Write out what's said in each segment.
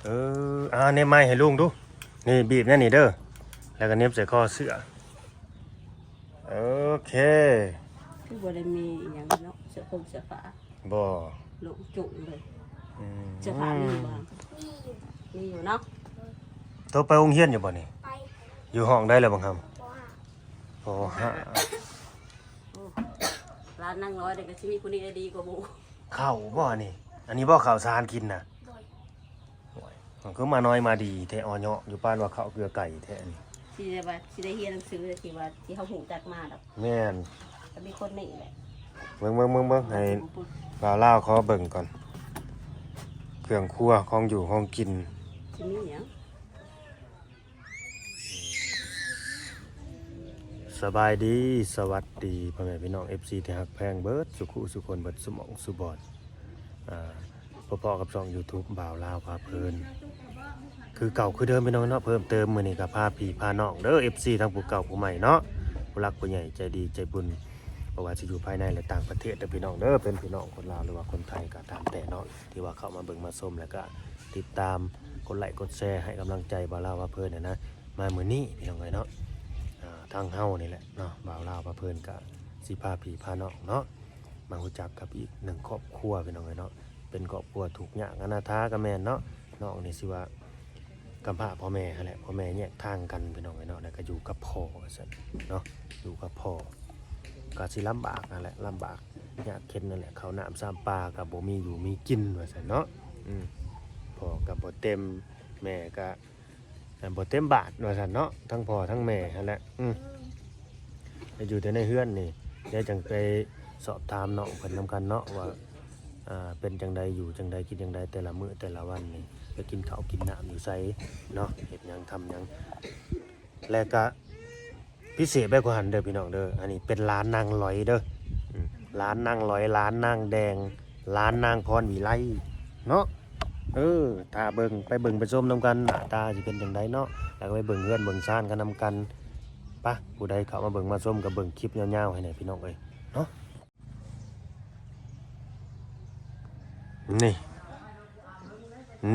ເອີ ອ່າ ເໜັບໄມ້ໃຫ້ລຸງດູ. ນີ້ ບີບແນວນີ້ເດີ ແລ້ວກໍເໜັບໃສ່ຄໍເສື້ອ. ໂອເຄ. ຄືບໍ່ໄດ້ມີອີ່ຫຍັງເນາະ ເສື້ອຜົມເສື້ອຜ້າ? ບໍ່. ໂລ່ງໂຈງເລີຍ. ອືມ. ເສື້ອຜ້າມີບໍ່? ມີຢູ່ ມີຢູ່ເນາະ. ໂຕໄປໂຮງຮຽນຢູ່ບໍ່ນີ້? ໄປ. ຢູ່ຫ້ອງໃດລະບັງຫຳ? ປໍຫ້າ. ປໍຫ້າ. ໂອ້ ຫຼານນາງນ້ອຍນີ້ກໍຊິມີຜູ້ນີ້ໄດ້ດີກວ່າໝູ່. ເຂົ້າບໍ່ອັນນີ້? ອັນນີ້ບໍ່ເຂົ້າສານກິນນະ? ໂດຍ. ໂອ້ຍ ມັນຄືມານ້ອຍມາດີແທ້ ອໍເຍາະຢູ່ ປານວ່າເຂົ້າເກືອໄກ່ແທ້ນີ້. ຊິໄດ້ວ່າ ຊິໄດ້ຮຽນໜັງສືທີ່ວ່າ ທີ່ເຮົາຮູ້ຈັກມາດອກ. ແມ່ນ. ກໍມີຄົນນີ້ແຫຼະ. ເບິ່ງ ເບິ່ງ ເບິ່ງ ເບິ່ງ ໃຫ້ບ່າວລາວຂໍເບິ່ງກ່ອນ ເຄື່ອງຄົວ ຂອງຢູ່ຂອງກິນ. ຊິມີຫຍັງ? ສະບາຍດີ ສະຫວັດດີ ພໍ່ແມ່ພີ່ນ້ອງ ເອັຟຊີ ທີ່ຮັກແພງເບິດສູ່ຄູ່ສູ່ຄົນ ເບິດສູ່ໝ່ອງສູ່ບ່ອນ. ອ່າ ພໍ້ກັບຊ່ອງຢູທູບ ບ່າວລາວພາເພີນ ຄືເກົ່າຄືເດີມພີ່ນ້ອງເນາະ. ເພີ່ມເຕີມມື້ນີ້ກໍພາພີ່ພານ້ອງເດີ ເອັຟຊີ ທັງຜູ້ເກົ່າຜູ້ໃໝ່ເນາະ ຜູ້ຫຼັກຜູ້ໃຫຍ່ໃຈດີໃຈບຸນ ບໍ່ວ່າຊິຢູ່ພາຍໃນ ແລະ ຕ່າງປະເທດເດີພີ່ນ້ອງເດີ ເປັນພີ່ນ້ອງຄົນລາວ ຫຼືວ່າຄົນໄທກໍຕາມແຕ່ເນາະ ທີ່ວ່າເຂົ້າມາເບິ່ງມາຊົມ ແລ້ວກໍຕິດຕາມ ກົດໄລກົດແຊ ໃຫ້ກຳລັງໃຈບ່າວລາວພາເພີນນະ ມາມື້ນີ້ພີ່ນ້ອງເອີຍເນາະ. ອ່າ ທາງເຮົານີ້ແຫຼະເນາະ ບ່າວລາວພາເພີນກະຊິພາພີ່ພານ້ອງເນາະ ມາຮູ້ຈັກກັບອີກໜຶ່ງຄອບຄົວພີ່ນ້ອງເອີຍເນາະ. ເປັນຄອບຄົວທຸກຍາກອະນາຖາກໍແມ່ນເນາະ. ນ້ອງນີ້ຊິວ່າກຳພ້າພໍ່ແມ່ຫັ້ນແຫຼະ ພໍ່ແມ່ແຍກທາງກັນພີ່ນ້ອງເອີຍເນາະ ແລ້ວກໍຢູ່ກັບພໍ່ວ່າຊັ້ນເນາະ ຢູ່ກັບພໍ່ ກໍຊິລຳບາກຫັ້ນແຫຼະ ລຳບາກຍາກເຂັນນັ້ນແຫຼະ ເຂົ້ານ້ຳຊຳປາກໍບໍ່ມີຢູ່ມີກິນວ່າຊັ້ນເນາະ. ອືມ ພໍ່ກໍບໍ່ເຕັມ ແມ່ກໍ ອັນບໍ່ເຕັມບາດວ່າຊັ້ນເນາະ ທັງພໍ່ທັງແມ່ຫັ້ນແຫຼະ. ອືມ ໄປຢູ່ແຕ່ໃນເຮືອນນີ້ ດຽວຈັ່ງໄປສອບຖາມນ້ອງເພິ່ນນຳກັນເນາະ ວ່າ ອ່າ ເປັນຈັ່ງໃດ ຢູ່ຈັ່ງໃດ ກິນຈັ່ງໃດ ແຕ່ລະມື້ແຕ່ລະວັນນີ້ ໄປກິນເຂົ້າກິນນ້ຳຢູ່ໃສເນາະ ເຮັດຫຍັງທຳຫຍັງ. ແລະກະພິເສດໄປກວ່າຫັ້ນເດີພີ່ນ້ອງເດີ ອັນນີ້ເປັນຫຼານນາງລອຍເດີ ອືມ ຫຼານນາງລອຍ ຫຼານນາງແດງ ຫຼານນາງພອນວິໄລເນາະ. ເອີ ຖ້າເບິ່ງ ໄປເບິ່ງໄປຊົມນຳກັນ ໜ້າຕາຊິເປັນຈັ່ງໃດເນາະ ແລ້ວກໍໄປເບິ່ງເຮືອນເບິ່ງຊານກັນນຳກັນ. ປະ ຜູ້ໃດເຂົ້າມາເບິ່ງມາຊົມກໍເບິ່ງຄລິບຍາວໆໃຫ້ແດ່ພີ່ນ້ອງເອີຍເນາະ. ນີ້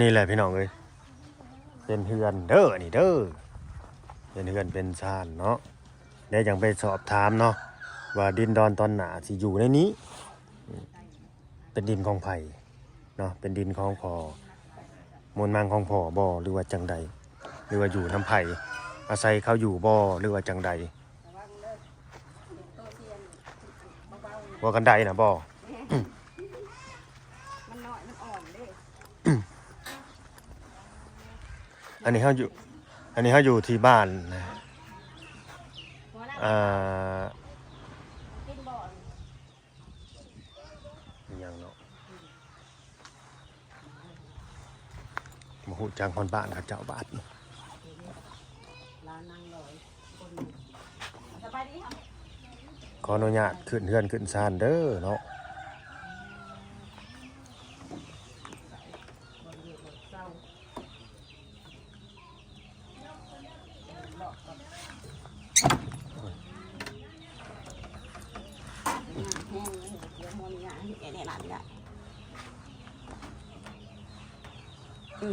ນີ້ແຫຼະພີ່ນ້ອງເອີຍ ເປັນເຮືອນເດີ ອັນນີ້ເດີ ເປັນເຮືອນເປັນຊານເນາະ. ດຽວຈັ່ງໄປສອບຖາມເນາະ ວ່າດິນດອນຕອນໜ້າຊິຢູ່ໃນນີ້ ເປັນດິນຂອງໃຜເນາະ ເປັນດິນຂອງພໍ່ ມູນມັງຂອງພໍ່ບໍ່ ຫຼືວ່າຈັ່ງໃດ ຫຼືວ່າຢູ່ນຳໃຜ ອາໄສເຂົາຢູ່ບໍ່ ຫຼືວ່າຈັ່ງໃດ? ວ່າກັນໄດນະບໍ່? ມັນນ້ອຍ ມັນອ່ອນເດ້. ອັນນີ້ເຮົາຢູ່ ອັນນີ້ເຮົາຢູ່ທີ່ບ້ານ ອ່າ ອີຫຍັງເນາະ ບໍ່ຮູ້ຈັກຮອດບ້ານເຂົາເຈົ້າບາດນີ້. ຂໍອະນຸຍາດຂຶ້ນເຮືອນຂຶ້ນຊານເດີເນາະ.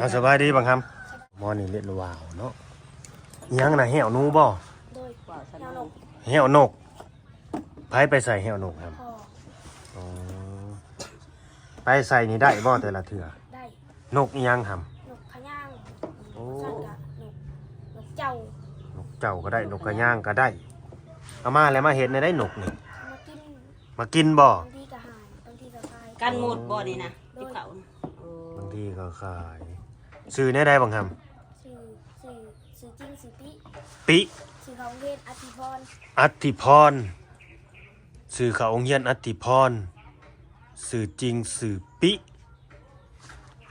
ອ່າ ສະບາຍດີບັງຫຳ. ໝໍນີ້ເຮັດວາວເນາະ. ອີຫຍັງນະ ແຫ້ວໜູບໍ່? ໂດຍ ແຫ້ວນົກ. ແຫ້ວນົກ. ໃຜໄປໃສ່ແຫ້ວນົກຫຳ? ພໍ່. ອໍ ໄປໃສ່ນີ້ໄດ້ບໍ່ແຕ່ລະເທື່ອ? ໄດ້. ນົກອີຫຍັງຫຳ? ນົກຂະຍາງ. ໂອ້ ຊັ້ນກະນົກ ນົກເຈົ້າ. ນົກເຈົ້າກໍໄດ້ ນົກຂະຍາງກໍໄດ້. ເອົາມາແລ້ວມາເຮັດແນວໃດນົກນີ້? ມາກິນ. ມາກິນບໍ່? ບາງທີກໍຫາຍ ບາງທີກໍຂາຍ. ກັນໝົດບໍ່ນີ້ນະ? ໂດຍ ຕິບເຂົ້າ. ໂອ້ ບາງທີກໍຂາຍ. ຊື່ແນວໃດບັງຫຳ? ຊື່ ຊື່ ຊື່ຈິງຊື່ປິ. ປິ. ຊື່ເຂົາໂຮງຮຽນອັດທິພອນ. ອັດທິພອນ. ຊື່ເຂົາໂຮງຮຽນອັດທິພອນ ຊື່ຈິງຊື່ປິ.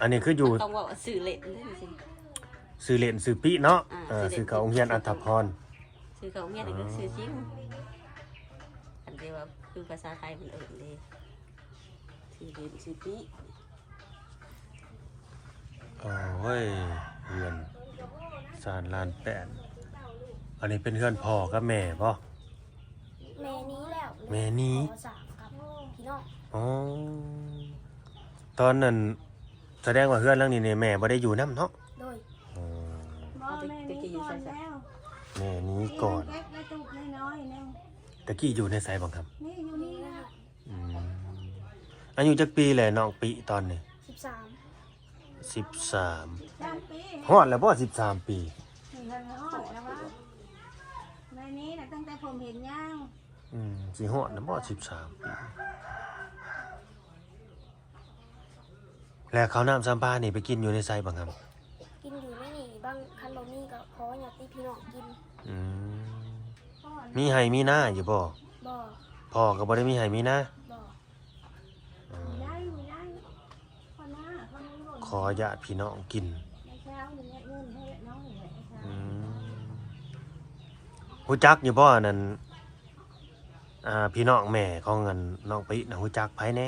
ອັນນີ້ຄືຢູ່ ຕ້ອງເວົ້າວ່າຊື່ເຫຼັ້ນເດ້ ຊື່ ຊື່ເຫຼັ້ນຊື່ປິເນາະ. ອ່າ ເອີ ຊື່ເຫຼັ້ນຊື່ເຂົ້າໂຮງຮຽນອັດທິພອນ. ຊື່ເຂົາໂຮງຮຽນນີ້ຄືຊື່ຈິງ. ອັນທີ່ວ່າຄືພາສາໄທເພິ່ນເອີ້ນເດ້ ຊື່ເຫຼັ້ນຊື່ປິ. ໂອ້ຍ ເຮືອນຊານລ້ານແປດ. ອັນນີ້ເປັນເຮືອນພໍ່ກັບແມ່ບໍ່? ແມ່ໜີແລ້ວ. ແມ່ໜີ. ພໍ່ສ້າງກັບພີ່ນ້ອງ. ອໍ ຕອນນັ້ນ ສະແດງວ່າເຮືອນຫຼັງນີ້ນີ້ແມ່ບໍ່ໄດ້ຢູ່ນຳເນາະ? ໂດຍ. ອໍ ບໍ່ ແມ່ໜີກ່ອນແລ້ວ. ແມ່ໜີກ່ອນ. ເກັບໄວ້ຕູບນ້ອຍໆໜຶ່ງ. ຕະກີ້ຢູ່ໃນໃສບາງຄຳ? ນີ້ ຢູ່ນີ້ລະ. ອືມ ອາຍຸຈັກປີແລ້ວນ້ອງປິຕອນນີ້? ສິບສາມ. ສິບສາມ ສາມປີ. ຮອດແລ້ວບໍ່ສິບສາມປີ? ນີ້ ຮອດແລ້ວວ່າ ໃນນີ້ນະ ຕັ້ງແຕ່ຜົມເຫັນຍາວ. ອືມ ຊິຮອດແລ້ວບໍ່ສິບສາມປີ? ແລ້ວເຂົ້ານ້ຳຊຳປານີ້ໄປກິນຢູ່ໃນໃສບາງຄຳ? ກິນຢູ່ໃນນີ້ ບາງ ຄັນບໍ່ມີກໍຂໍຍາດຕິພີ່ນ້ອງກິນ. ອືມ ມີໄຮ່ມີນາຢູ່ບໍ່? ບໍ່. ພໍ່ກໍບໍ່ໄດ້ມີໄຮ່ມີນາ? ບໍ່. ອືມ ຂໍຍາດພີ່ນ້ອງກິນ. ອືມ ຮູ້ຈັກຢູ່ບໍ່ ອັນນັ້ນ ອ່າ ພີ່ນ້ອງແມ່ຂອງອັນນ້ອງປິນະ ຮູ້ຈັກໃຜແດ່?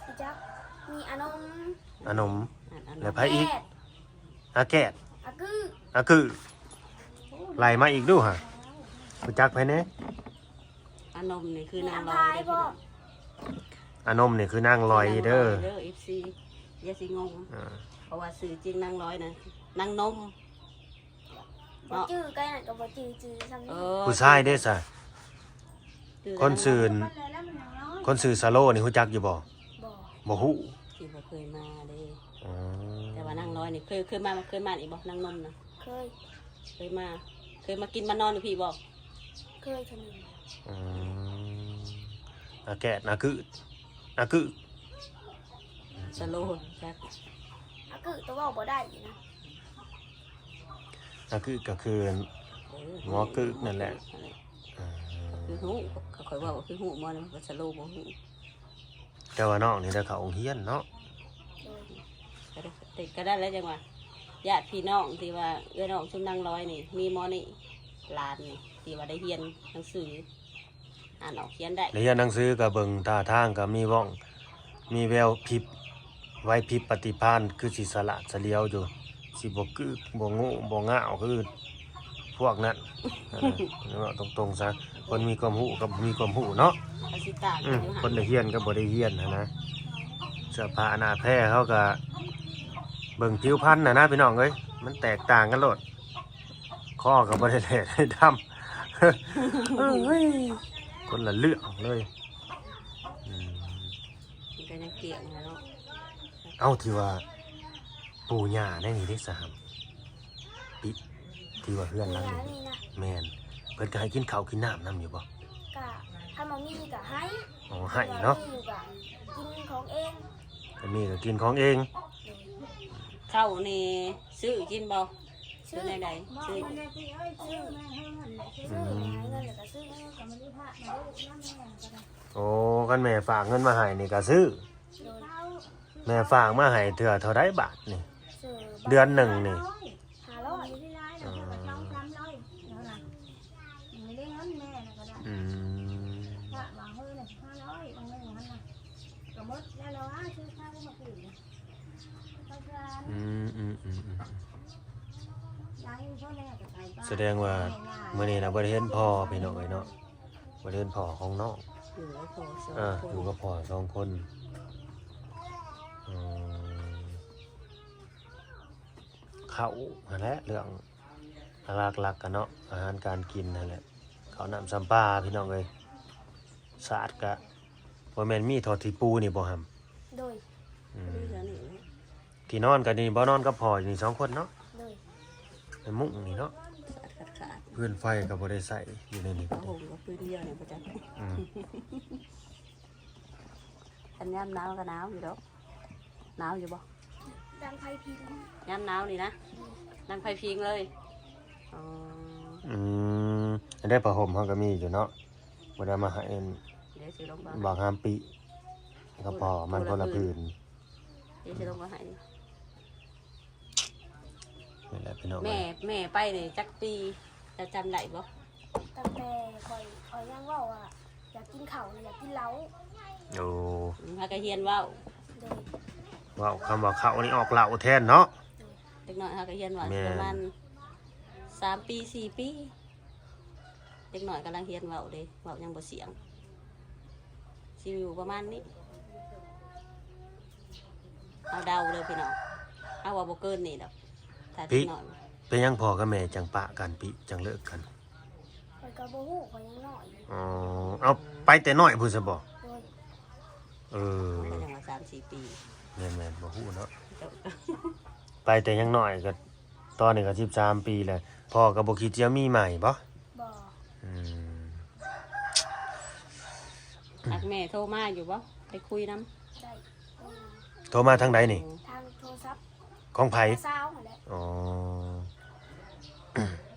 ຮູ້ຈັກ ມີອານົມ ອານົມ ແລ້ວໃຜອີກ? ອາແກດ ອາກຶ ອາກຶ ໄລ່ມາອີກດູຫາ ຮູ້ຈັກໃຜແດ່? ອານົມນີ້ຄືນາງລອຍເດ້ພີ່ນ້ອງ ອານົມນີ້ຄືນາງລອຍເດີ ເດີ ເອັຟຊີ ຢ່າຊິງົງ ອ່າ ເພາະວ່າຊື່ຈິງນາງລອຍນະ ນາງນົມ. ບໍ່ຈື່ ໃກ້ນັ້ນກໍບໍ່ຈື່ ຈື່ຊ່ຳນີ້. ເອີ ຜູ້ຊາຍເດ້ຊະ? ຄົນຊື່ ຄົນຊື່ສະໂລນີ້ຮູ້ຈັກຢູ່ບໍ່? ບໍ່ ບໍ່ຮູ້ ທີ່ບໍ່ເຄີຍມາເດ້. ອໍ ແຕ່ວ່ານາງລອຍນີ້ເຄີຍ ເຄີຍມາ ເຄີຍມາອີກບໍ່? ນາງນົມນະ ເຄີຍ ເຄີຍມາ ເຄີຍມາກິນມານອນຢູ່ພີ້ບໍ່? ເຄີຍເທື່ອໜຶ່ງ. ອືມ ອາແກດ ອາກຶ ອາກຶ ສະໂລຈັກ ອາກຶ ແຕ່ເວົ້າບໍ່ໄດ້ນະ. ອາກຶກໍຄື ເອີ ໝໍກຶກນັ້ນແຫຼະ ເອີ ຄືຮູ້ ຂ້ອຍເວົ້າຄືຮູ້ ໝໍນັ້ນກໍສະໂລບໍ່ຮູ້. ແຕ່ວ່ານ້ອງນີ້ໄດ້ເຂົ້າໂຮງຮຽນເນາະ. ໂດຍ. ກໍໄດ້ ກໍໄດ້ແລ້ວ ຈັ່ງວ່າຍາດພີ່ນ້ອງທີ່ວ່າເອື້ອຍນ້ອງຊຸມນາງລອຍນີ້ ມີໝໍນີ້ ຫຼານນີ້ ທີ່ວ່າໄດ້ຮຽນໜັງສື ອ່ານອອກຂຽນໄດ້ ໄດ້ຮຽນໜັງສືກໍເບິ່ງທ່າທາງກໍມີວ່ອງ ມີແວວພິບ ໄຫວພິບປະຕິພານ ຄືຊິສະຫຼາດສະຫຼຽວຢູ່ ຊິບໍ່ກຶກ ບໍ່ງູ ບໍ່ງ່າວຄືພວກນັ້ນ. ເວົ້າຕົງໆຊະ ຄົນມີຄວາມຮູ້ກັບບໍ່ມີຄວາມຮູ້ເນາະ ອືມ ຄົນໄດ້ຮຽນກັບບໍ່ໄດ້ຮຽນຫັ້ນນະ. ເສື້ອຜ້າໜ້າແພເຮົາກໍເບິ່ງຜິວພັນຫັ້ນນະພີ່ນ້ອງເອີຍ ມັນແຕກຕ່າງກັນໂລດ. ຄໍກໍບໍ່ໄດ້ແຫຼະໄດ້ດຳ ເອີຍ ຄົນລະເລື່ອງເລີຍ. ອືມ ມັນກໍຍັງກ້ຽງນະເນາະ. ເອົ້າ ທີ່ວ່າປູ່ຍ່າໃນນີ້ເດ້ສະຫຳ ປິ ທີ່ວ່າເຮືອນຫຼັງນີ້ ແມ່ນ ເພິ່ນກໍໃຫ້ກິນເຂົ້າກິນນ້ຳນຳຢູ່ບໍ່? ກະ ຄັນບໍ່ມີກະໃຫ້. ອໍ ໃຫ້ເນາະ ຄັນວ່າມີກະກິນຂອງເອງ ຄັນມີກໍກິນຂອງເອງ. ເຂົ້ານີ້ຊື້ກິນບໍ່? ຊື້ ຊື້ແນວໃດ? ບໍ່ ຊື້ ຊື້ ຊື້ແມ່ເຮົາຫັ້ນແຫຼະ ຊື້ ອືມ ໃຫ້ເງິນແລ້ວກໍຊື້ ກໍບໍ່ໄດ້ພາກມາລູກນຳແມ່ກໍໄດ້. ໂອ້ ຄັນແມ່ຝາກເງິນມາໃຫ້ນີ້ກໍຊື້. ໂດຍ. ແມ່ຝາກມາໃຫ້ເທື່ອເທົ່າໃດບາດນີ້? ເດືອນໜຶ່ງນີ້ ຫ້າຮ້ອຍ ຫ້າຮ້ອຍ ສອງສາມຮ້ອຍ ເທົ່ານັ້ນ ບໍ່ໄດ້ເງິນແມ່ນະກໍໄດ້. ອືມ ພະບາງມື້ນະ ຫ້າຮ້ອຍ ບາງມື້ຫັ້ນນະ ກໍໝົດແລ້ວລະວ່າ ຊື້ເຂົ້າມາກິນ. ອືມ ອືມ ອືມ ອືມ ສະແດງວ່າມື້ນີ້ນະບໍ່ໄດ້ເຫັນພໍ່ພີ່ນ້ອງເອີຍເນາະ ບໍ່ໄດ້ເຫັນພໍ່ຂອງນ້ອງ. ເອີ ຢູ່ກັບພໍ່ສອງຄົນ ເອີ ຢູ່ກັບພໍ່ສອງຄົນ. ອືມ ເຂົ້າຫັ້ນແຫຼະ ເລື່ອງຫຼັກໆ ກະເນາະ ອາຫານການກິນຫັ້ນແຫຼະ ເຂົ້ານ້ຳຊຳປາພີ່ນ້ອງເອີຍ. ສາດກະບໍ່ແມ່ນມີເທົ່າທີ່ປູນີ້ບໍ່ຫຳ? ໂດຍ. ອືມ ທີ່ນອນກໍນີ້ບໍ່ ນອນກັບພໍ່ຢູ່ນີ້ສອງຄົນເນາະ? ໂດຍ. ໃນມຸ້ງນີ້ເນາະ ຂາດໆ ເຮືອນໄຟກໍບໍ່ໄດ້ໃຊ້ຢູ່ໃນນີ້ ຜ້າຫົ່ມກໍພື້ນດຽວນີ້ບໍ່ຈັກ. ອືມ ຄັນຍາມໜາວກໍໜາວຢູ່ດອກ. ໜາວຢູ່ບໍ່? ດັງໄຟພິງ. ຍາມໜາວນີ້ນະ ອືມ ດັງໄຟພິງເລີຍ. ອໍ ອືມ ອັນໃດຜ້າຫົ່ມເຮົາກໍມີຢູ່ເນາະ ບໍ່ໄດ້ເອົາມາໃຫ້ ເດ ຊິລົງມາ ບາງຮາມປີ ກໍພໍມັນຄົນລະຜືນ. ເດ ຊິລົງມາໃຫ້. ນີ້ແຫຼະພີ່ນ້ອງ ແມ່ ແມ່ໄປນີ້ຈັກປີ ເຈົ້າຈຳໄດ້ບໍ່? ຕັ້ງແຕ່ຂ້ອຍ ຂ້ອຍຍັງເວົ້າວ່າຢາກກິນເຂົ້າ ຢາກກິນເຫຼົ້າ. ໂອ້ ອືມ ຫາກໍຮຽນເວົ້າ. ໂດຍ. ເວົ້າ ຄຳວ່າເຂົ້ານີ້ອອກເຫຼົ້າແທນເນາະ. ໂດຍ. ເດັກນ້ອຍຫາກໍຮຽນເວົ້າ ແມ່ນ ປະມານສາມປີ ສີ່ປີ ເດັກນ້ອຍກຳລັງຮຽນເວົ້າເດ້ ເວົ້າຍັງບໍ່ສຽງ ຊິຢູ່ປະມານນີ້. ເຮົາເດົາເດີພີ່ນ້ອງ ເຮົາວ່າບໍ່ເກີນນີ້ດອກ ຖ້າເດັກນ້ອຍ. ເປັນຫຍັງພໍ່ກັບແມ່ຈັ່ງປະກັນ ປິ ຈັ່ງເລີກກັນ? ຂ້ອຍກໍບໍ່ຮູ້ ຂ້ອຍຍັງນ້ອຍຢູ່. ອໍ ເອົາ ໄປແຕ່ນ້ອຍພຸ້ນຊະບໍ? ໂດຍ. ເອີ ມັນກໍຍັງວ່າສາມສີ່ປີ. ແມ່ນໆ ບໍ່ຮູ້ເນາະ ໄປແຕ່ຍັງນ້ອຍ ກໍຕອນນີ້ກໍສິບສາມປີແລ້ວ. ພໍ່ກໍບໍ່ຄິດຈະມີໃໝ່ບໍ? ບໍ່. ອືມ ຫາກແມ່ໂທມາຢູ່ບໍ່? ໄດ້ຄຸຍນຳ? ໄດ້. ໂທມາທາງໃດນີ້? ທາງໂທລະສັບ. ຂອງໃຜ? ນ້າສາວຫັ້ນແຫຼະ. ອໍ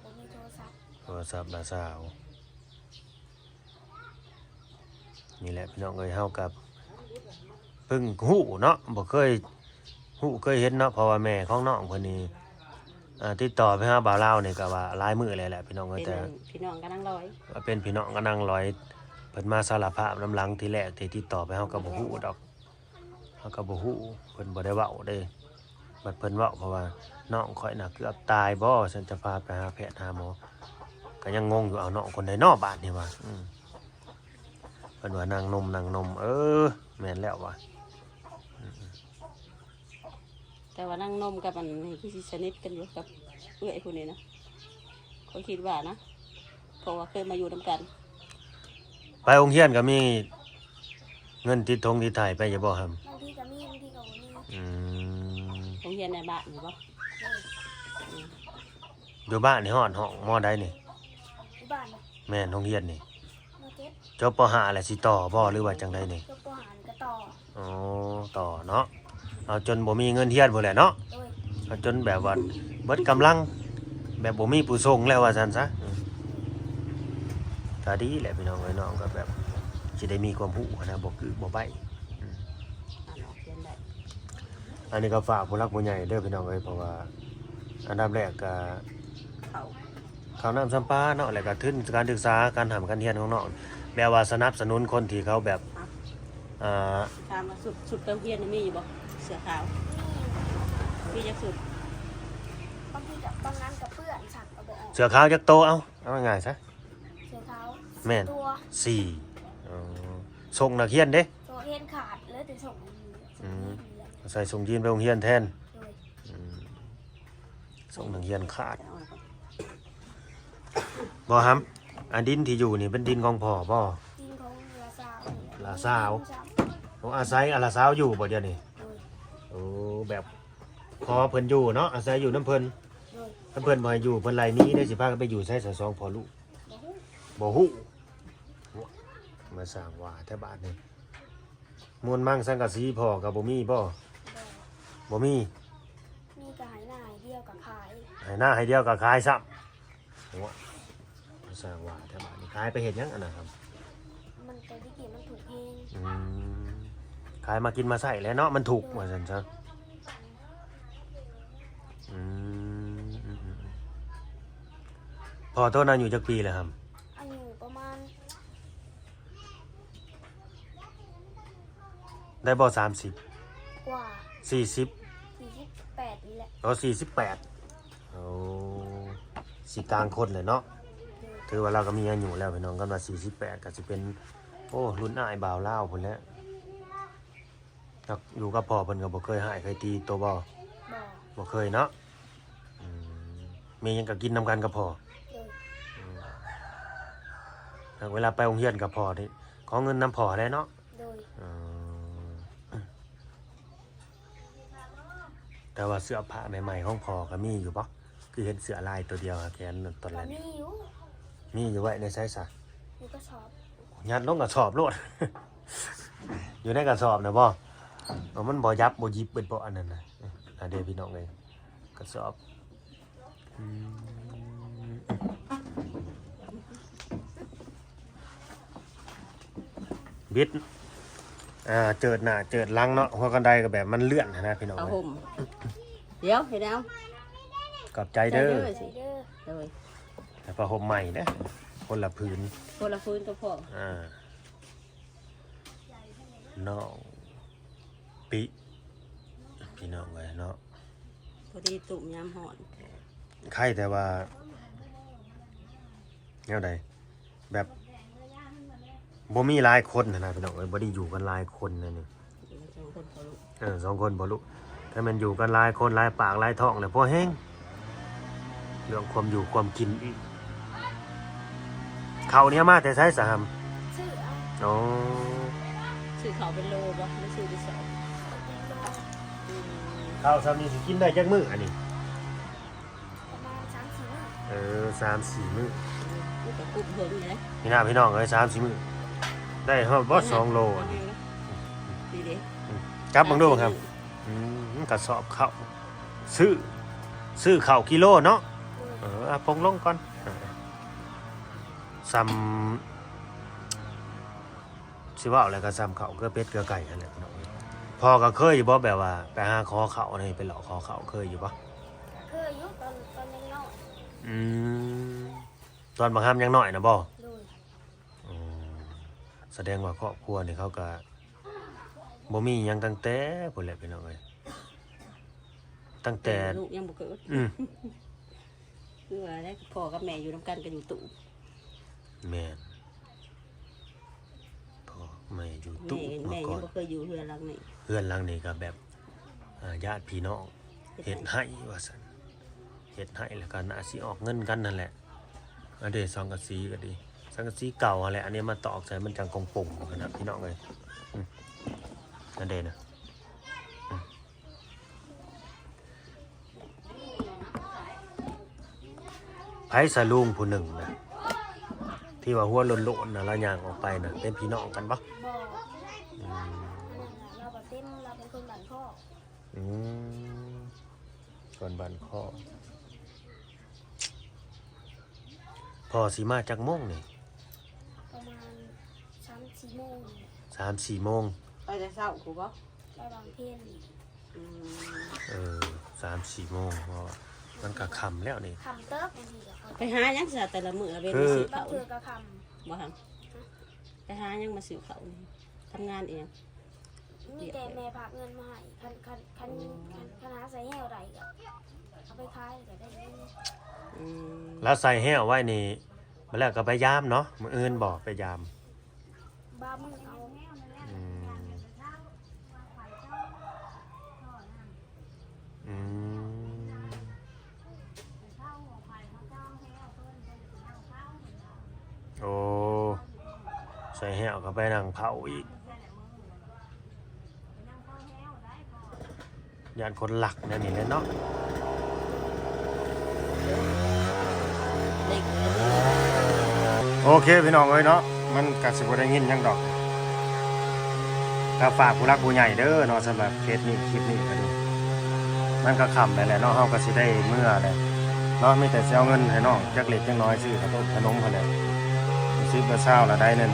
ບໍ່ມີໂທລະສັບ. ໂທລະສັບນ້າສາວ. ນີ້ແຫຼະພີ່ນ້ອງເອີຍ ເຮົາກໍເພິ່ງຮູ້ເນາະ ບໍ່ເຄີຍຮູ້ເຄີຍເຫັນເນາະ ເພາະວ່າແມ່ຂອງນ້ອງເພິ່ນນີ້ ເອີ ຕິດຕໍ່ໄປຫາບ່າວລາວນີ້ກໍວ່າຫຼາຍມື້ແລ້ວແຫຼະພີ່ນ້ອງເອີຍ. ເປັນ ແຕ່ ພີ່ນ້ອງກັບນາງລອຍ ວ່າເປັນພີ່ນ້ອງກັບນາງລອຍ ເພິ່ນມາສາລະພາບນຳຫຼັງທີແລກ ທີ່ຕິດຕໍ່ໄປເຮົາກໍບໍ່ຮູ້ດອກ ເຮົາກໍບໍ່ຮູ້ ເພິ່ນບໍ່ໄດ້ເວົ້າເດ້. ບັດເພິ່ນເວົ້າ ເພາະວ່ານ້ອງຂ້ອຍນະເກືອບຕາຍບໍ ຊັ້ນ ຈະພາໄປຫາແພດຫາໝໍ ກໍຍັງງົງຢູ່. ເອົາ ນ້ອງຄົນໃດນໍບາດນີ້ວ່າ ອືມ ເພິ່ນວ່ານາງນົມ ນາງນົມ ເອີ ແມ່ນແລ້ວວ່າ ອືມ ແຕ່ວ່ານາງນົມກັບອັນນີ້ຄືຊິສະໜິດກັນຢູ່ກັບເອື້ອຍຜູ້ນີ້ນະ ຂ້ອຍຄິດວ່ານະ ເພາະວ່າເຄີຍມາຢູ່ນຳກັນ. ໄປໂຮງຮຽນກໍມີເງິນຕິດຖົງຕິດໄຖໄປຢູ່ບໍ່ຫຳ? ບາງທີກໍມີ ບາງທີກໍບໍ່ມີ. ອືມ ໂຮງຮຽນໃນບ້ານນີ້ບໍ່? ໂດຍ. ອືມ ຢູ່ບ້ານນີ້ຮອດຫ້ອງ ມໍໃດນີ້? ຢູ່ບ້ານນະ? ແມ່ນ ໂຮງຮຽນນີ້ ມໍເຈັດ. ຈົບປໍຫ້າແລ້ວຊິຕໍ່ບໍ່ ຫຼືວ່າຈັ່ງໃດນີ້? ຈົບປໍຫ້ານີ້ກໍຕໍ່. ອໍ ຕໍ່ເນາະ ເອົາຈົນບໍ່ມີເງິນຮຽນພຸ້ນແຫຼະເນາະ. ໂດຍ. ເອົາຈົນແບບວ່າເບິດກຳລັງ ແບບບໍ່ມີຜູ້ສົ່ງແລ້ວວ່າຊັ້ນຊະ. ອືມ ກໍດີແຫຼະພີ່ນ້ອງເອີຍ ນ້ອງກໍແບບຊິໄດ້ມີຄວາມຮູ້ຫັ້ນນະ ບໍ່ກື້ບໍ່ໃບ້. ອືມ ອ່ານອອກຮຽນໄດ້. ອັນນີ້ກໍຝາກຜູ້ຫຼັກຜູ້ໃຫຍ່ເດີພີ່ນ້ອງເອີຍ ເພາະວ່າອັນດັບແລກກໍ ເຂົ້າ ເຂົ້ານ້ຳຊຳປາເນາະ ແລ້ວກໍທຶນການສຶກສາ ການຮ່ຳການຮຽນຂອງນ້ອງ ແບບວ່າສະໜັບສະໜູນຄົນທີ່ເຂົາແບບ ອ່າ ຖາມວ່າຊຸດ ຊຸດໄປໂຮງຮຽນນີ້ມີຢູ່ບໍ່? ເສື້ອຂາວ ມີຈັກຊຸດ? ບາງທີກໍບາງອັນກໍເປື້ອນຊ້ຳກໍບໍ່ອອກ. ເສື້ອຂາວຈັກໂຕ? ເອົາ ເອົາງ່າຍໆຊະ ເສື້ອຂາວ ແມ່ນ ສີ່ຕົວ. ສີ່ ອໍ ສົ່ງນັກຮຽນເດ້? ໂຕຮຽນຂາດ ເຫຼືອແຕ່ສົ່ງ. ອືມ ໃສ່ສົ່ງຢີນໄປໂຮງຮຽນແທນ. ໂດຍ. ອືມ ສົ່ງນັກຮຽນຂາດ. ບໍ່ຫຳ ອັນດິນທີ່ຢູ່ນີ້ເປັນດິນຂອງພໍ່ບໍ່? ດິນຂອງຫຼານສາວນີ້ແຫຼະ. ຫຼານສາວ. ໂອ້ ອາໄສ ອາ ຫຼານສາວຢູ່ບໍ່ດຽວນີ້? ໂດຍ. ໂອ້ ແບບຂໍເພິ່ນຢູ່ເນາະ ອາໄສຢູ່ນຳເພິ່ນ. ໂດຍ. ຄັນເພິ່ນບໍ່ໃຫ້ຢູ່ ເພິ່ນໄລ່ໜີເດ້ ຊິພາກັນໄປຢູ່ໃສຊະ ສອງພໍ່ລູກ? ບໍ່ຮູ້. ບໍ່ຮູ້. ມາສ້າງວ່າແທ້ບາດນີ້. ມູນມັງສັງກະສີພໍ່ກໍບໍ່ມີບໍ່? ບໍ່. ບໍ່ມີ. ມີກໍໄຮ່ນາໄຮ່ດຽວກໍຂາຍ. ໄຮ່ນາໄຮ່ດຽວກໍຂາຍຊ້ຳ. ໂອ້ຍ ມາສ້າງວ່າແທ້ບາດນີ້ ຂາຍໄປເຮັດຫຍັງອັນນັ້ນຫຳ? ມັນແຕ່ຕະກີ້ມັນຖືກແຮງ. ອືມ ຂາຍມາກິນມາໃຊ້ແຫຼະເນາະ ມັນຖືກ. ໂດຍ. ວ່າຊັ້ນຊະ. ອືມ ອືມ ອືມ ອືມ ພໍ່ໂຕນອາຍຸຈັກປີແລ້ວຫຳ? ອາຍຸປະມານ ໄດ້ບໍ່ ສາມສິບ ກວ່າ ສີ່ສິບ ສີ່ສິບແປດນີ້ແຫຼະ. ອໍ ສີ່ສິບແປດ. ໂອ້ ຊິກາງຄົນແຫຼະເນາະ. ໂດຍ. ຖືວ່າລາວກໍມີອາຍຸແລ້ວພີ່ນ້ອງ ຄັນວ່າສີ່ສິບແປດກໍຊິເປັນ ໂອ້ ລຸ້ນອ້າຍບ່າວລາວພຸ້ນແຫຼະ. ຢູ່ກັບພໍ່ເພິ່ນກໍບໍ່ເຄີຍຮ້າຍເຄີຍຕີໂຕບໍ່? ບໍ່. ບໍ່ເຄີຍເນາະ. ອືມ ມີຫຍັງກໍກິນນຳກັນກັບພໍ່? ໂດຍ. ອືມ ຫາກເວລາໄປໂຮງຮຽນກັບພໍ່ນີ້ ຂໍເງິນນຳພໍ່ແຫຼະເນາະ? ໂດຍ. ອືມ ແຕ່ວ່າເສື້ອຜ້າໃໝ່ໆຂອງພໍ່ກໍມີຢູ່ບໍ່? ຄືເຫັນເສື້ອລາຍໂຕດຽວຫາແຂນນັ້ນຕອນແລກ. ກໍມີຢູ່. ມີຢູ່ໄວ້ໃນໃສຊະ? ຢູ່ກະສອບ. ຍັດລົງກະສອບໂລດ. ຢູ່ໃນກະສອບນະບໍ່? ເອີ ມັນບໍ່ຫຍັບບໍ່ຫຍິບເບິດບໍ່ອັນນັ້ນນະ? ອາ ເດ້ພີ່ນ້ອງເອີຍ ກະສອບ. ອືມ ບິດ ອ່າ ເຈີດໜ້າເຈີດຫຼັງເນາະ ຫົວຄັນໄດກໍແບບມັນເລື່ອນຫັ້ນນະພີ່ນ້ອງ. ຜ້າຫົ່ມ ດຽວ ເຮັດແນວ ຂອບໃຈເດີ. ໃຈເດີ. ໂດຍ. ຜ້າຫົ່ມໃໝ່ເດີ ຄົນລະຜືນ ຄົນລະຜືນກໍພໍ. ອ່າ ນ້ອງປິ ພີ່ນ້ອງເອີຍເນາະ ພໍດີຕຸ້ມຍາມຮ້ອນ. ໄຄແຕ່ວ່າ ແນວໃດ ແບບ ບໍ່ມີຫຼາຍຄົນຫັ້ນນະພີ່ນ້ອງເອີຍ ບໍ່ໄດ້ຢູ່ກັນຫຼາຍຄົນນະນີ້. ຢູ່ກັນສອງ ຄົນພໍລູກ ເອີ ສອງຄົນພໍ່ລູກ ຖ້າແມ່ນຢູ່ກັນຫຼາຍຄົນ ຫຼາຍປາກຫຼາຍທ້ອງແລ້ວພໍແຮງ ເລື່ອງຄວາມຢູ່ຄວາມກິນອີກ. ເຂົ້ານີ້ເອົາມາແຕ່ໃສສະຫຳ? ຊື້ເອົາ. ອໍ ຊື້ເຂົ້າເປັນໂລບໍ່ ຫຼືຊື້ເປັນຊອງ? ເຂົ້າເປັນໂລ. ອືມ ເຂົ້າຊ່ຳນີ້ຊິກິນໄດ້ຈັກມື້ອັນນີ້? ປະມານສາມສີ່ມື້. ເອີ ສາມສີ່ມື້ ມັນກໍກຸ້ມເຖິງເດ້ ນີ້ນະພີ່ນ້ອງເອີຍ ສາມສີ່ມື້ ໄດ້ຮອດບໍ່ ສອງໂລອັນນີ້. ນີ້ເດ້ ອືມ ຈັບເບິ່ງດູຄັບ. ອືມ ກະສອບເຂົ້າ ຊື້ ຊື້ເຂົ້າກິໂລເນາະ. ໂດຍ ເອີ ເອົາປົງລົງກ່ອນ. ເອີ ຊ່ຳ ຊິເວົ້າແລ້ວກໍຊ່ຳເຂົ້າເກືອເປັດເກືອໄກ່ຫັ້ນແຫຼະພີ່ນ້ອງເອີຍ. ພໍ່ກໍເຄີຍຢູ່ບໍ່ ແບບວ່າໄປຫາຂໍເຂົ້ານີ້ ໄປເລາະຂໍເຂົ້າ ເຄີຍຢູ່ບໍ່? ເຄີຍຢູ່ ຕອນ ຕອນຍັງນ້ອຍ. ອືມ ຕອນບັກຫຳຍັງນ້ອຍນະບໍ່? ໂດຍ. ອໍ ສະແດງວ່າຄອບຄົວນີ້ເຂົາກໍບໍ່ມີຫຍັງຕັ້ງແຕ່ພຸ້ນແຫຼະພີ່ນ້ອງເອີຍ ຕັ້ງແຕ່ ແຕ່ລູກຍັງບໍ່ເກີດ. ອືມ ຄືວ່າແຫຼະ ພໍ່ກັບແມ່ຢູ່ນຳກັນກໍຢູ່ຕູ້. ແມ່ນ ພໍ່ແມ່ຢູ່ຕູ້ ແມ່ ແມ່ຍັງບໍ່ເຄີຍຢູ່ເຮືອນຫຼັງນີ້. ເຮືອນຫຼັງນີ້ກໍແບບ ອ່າ ຍາດພີ່ນ້ອງເຮັດໃຫ້ວ່າຊັ້ນ ເຮັດໃຫ້ແລ້ວກໍໜ້າຊິອອກເງິນກັນຫັ້ນແຫຼະ. ອັນເດ ສັງກະສີກໍດີ ສັງກະສີເກົ່າຫັ້ນແຫຼະ ອັນນີ້ມາຕອກໃສ່ມັນຈັ່ງຄົງປົງຫັ້ນນະພີ່ນ້ອງເອີຍ. ອືມ ອັນເດນະ ອືມ ໃຜສະລຸງຜູ້ໜຶ່ງນະ ທີ່ວ່າຫົວໂລ້ນໆນະ ລາວຍ່າງອອກໄປນະ ເປັນພີ່ນ້ອງກັນບໍ່? ບໍ່. ອືມ ອັນນັ້ນນະ ລາວບໍ່ເຕັມ ລາວເປັນຄົນບ້ານຄໍ້. ອືມ ຄົນບ້ານຄໍ້. ພໍ່ຊິມາຈັກໂມງນີ້? ປະມານສາມສີ່ໂມງ. ສາມສີ່ໂມງ ໄປແຕ່ເຊົ້າພຸ້ນບໍ່? ໄປບາງເພັນ. ອືມ ເອີ ສາມສີ່ໂມງ ເພາະວ່າມັນກໍຄ່ຳແລ້ວນີ້. ຄ່ຳເຕີບ ບາງທີກໍ ໄປຫາຫຍັງຊະ ແຕ່ລະມື້ລະເວັນ ຊື້ເຂົ້າ ບາງເທື່ອກໍຄ່ຳ. ບໍ່ຫຳ ໄປຫາຫຍັງມາຊື້ເຂົ້ານີ້? ທຳງານອີ່ຫຍັງ? ມີແຕ່ແມ່ຝາກເງິນມາໃຫ້. ຄັນ ຄັນ ຄັນ ອືມ ຄັນ ຄັນຫາໃສ່ແຫ້ວໄດ້ກໍເອົາໄປຂາຍກໍໄດ້ເງິນ. ອືມ ແລ້ວໃສ່ແຫ້ວໄວ້ນີ້ ບາດແລ້ວກໍໄປຢາມເນາະ ມື້ອື່ນບໍ່ໄປຢາມ? ບາງມື້ເອົາ. ອືມ ອືມ ໂອ້ ໃສ່ແຫ້ວກໍໄປນັ່ງເຝົ້າອີກ ຢ້ານຄົນລັກແນວນີ້ແຫຼະເນາະ. ໂອເຄພີ່ນ້ອງເອີຍເນາະ ມັນກໍຊິບໍ່ໄດ້ຍິນຫຍັງດອກ. ກໍຝາກຜູ້ຫຼັກຜູ້ໃຫຍ່ເດີເນາະ ສຳລັບເຄສນີ້ ຄລິບນີ້ກໍດີ ມັນກໍຄ່ຳແລ້ວແຫຼະເນາະ ເຮົາກໍຊິໄດ້ເມືອແລ້ວເນາະ. ມີແຕ່ຊິເອົາເງິນໃຫ້ນ້ອງຈັກເລັກຈັກນ້ອຍ ຊື້ຂະໜົມຂະໜົມຫັ້ນແຫຼະ ສິບ ຫຼື ຊາວລະໄດ້ນັ້ນ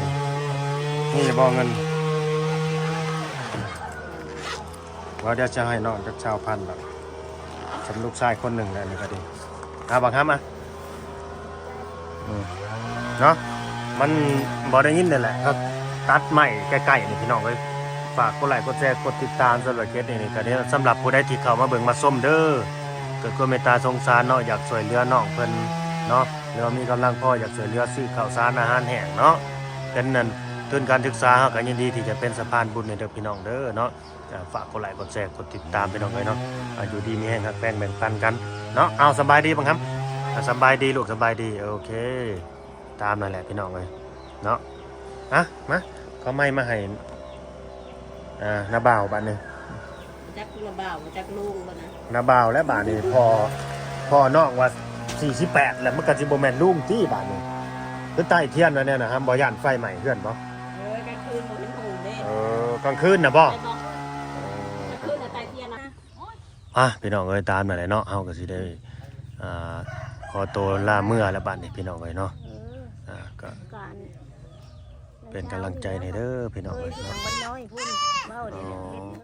ມີຢູ່ບໍ່ເງິນ? ວ່າດຽວຊິໃຫ້ນ້ອງຈັກຊາວພັນດອກ ສຳລັບລູກຊາຍຄົນໜຶ່ງແຫຼະ ນີ້ກໍດີ. ອາ ບັກຫຳ ອາ ອືມ ເນາະ ມັນບໍ່ໄດ້ຍິນນີ້ແຫຼະ ເຮົາຕັດໄມ້ໃກ້ໆນີ້ພີ່ນ້ອງເອີຍ. ຝາກກົດໄລກົດແຊກົດຕິດຕາມສຳລັບເຂດນີ້ກໍດີ. ສຳລັບຜູ້ໃດທີ່ເຂົ້າມາເບິ່ງມາຊົມເດີ ເກີດຄວາມເມດຕາສົງສານເນາະ ຢາກຊ່ວຍເຫຼືອນ້ອງເພິ່ນເນາະ ຫຼືວ່າມີກຳລັງພໍຢາກຊ່ວຍເຫຼືອຊື້ເຂົ້າສານອາຫານແຫ້ງເນາະ ເປັນນັ້ນ ທຶນການສຶກສາ ເຮົາກໍຍິນດີທີ່ຈະເປັນສະພານບຸນໃຫ້ເດີພີ່ນ້ອງເດີເນາະ. ອ່າ ຝາກກົດໄລກົດແຊກົດຕິດຕາມພີ່ນ້ອງເອີຍເນາະ. ອ່າ ຢູ່ດີມີແຮງ ຮັກແພງແບ່ງປັນກັນເນາະ. ເອົາ ສະບາຍດີບັງຄຳ ອ່າ ສະບາຍດີລູກ ສະບາຍດີ. ໂອເຄ ຕາມນັ້ນແຫຼະພີ່ນ້ອງເອີຍເນາະ. ອ່ະ ມາ ເອົາໄມ້ມາໃຫ້ ອ່າ ນ້າບ່າວບາດນີ້. ຈັກນ້າບ່າວ ຈັກລຸງບໍ່ນະ? ນ້າບ່າວແຫຼະບາດນີ້. ພໍ່ ພໍ່ນ້ອງວ່າສີ່ສິບແປດແລ້ວ ມັນກໍຊິບໍ່ແມ່ນລຸງຕິບາດນີ້. ຄືໃຕ້ທຽນວ່າແນວນັ້ນ ຫາບໍ່ຢ້ານໄຟໄໝ້ເຮືອນບໍ່? ເອີ ກາງຄືນບໍ່ເຫັນຫຸ່ງເດ້. ເອີ ກາງຄືນນະບໍ່? ໄດ້ບໍ່? ເອີ ກາງຄືນນະໃຕ້ທຽນນະ. ອ່ະ ພີ່ນ້ອງເອີຍ ຕາມນັ້ນແຫຼະເນາະ ເຮົາກໍຊິໄດ້ ອ່າ ຂໍໂຕລາເມືອແລ້ວບາດນີ້ພີ່ນ້ອງເອີຍເນາະ. ເອີ ອ່າ ກໍເປັນກຳລັງໃຈໃຫ້ເດີພີ່ນ້ອງເອີຍເນາະ. ເອີ ເວົ້າເດ້.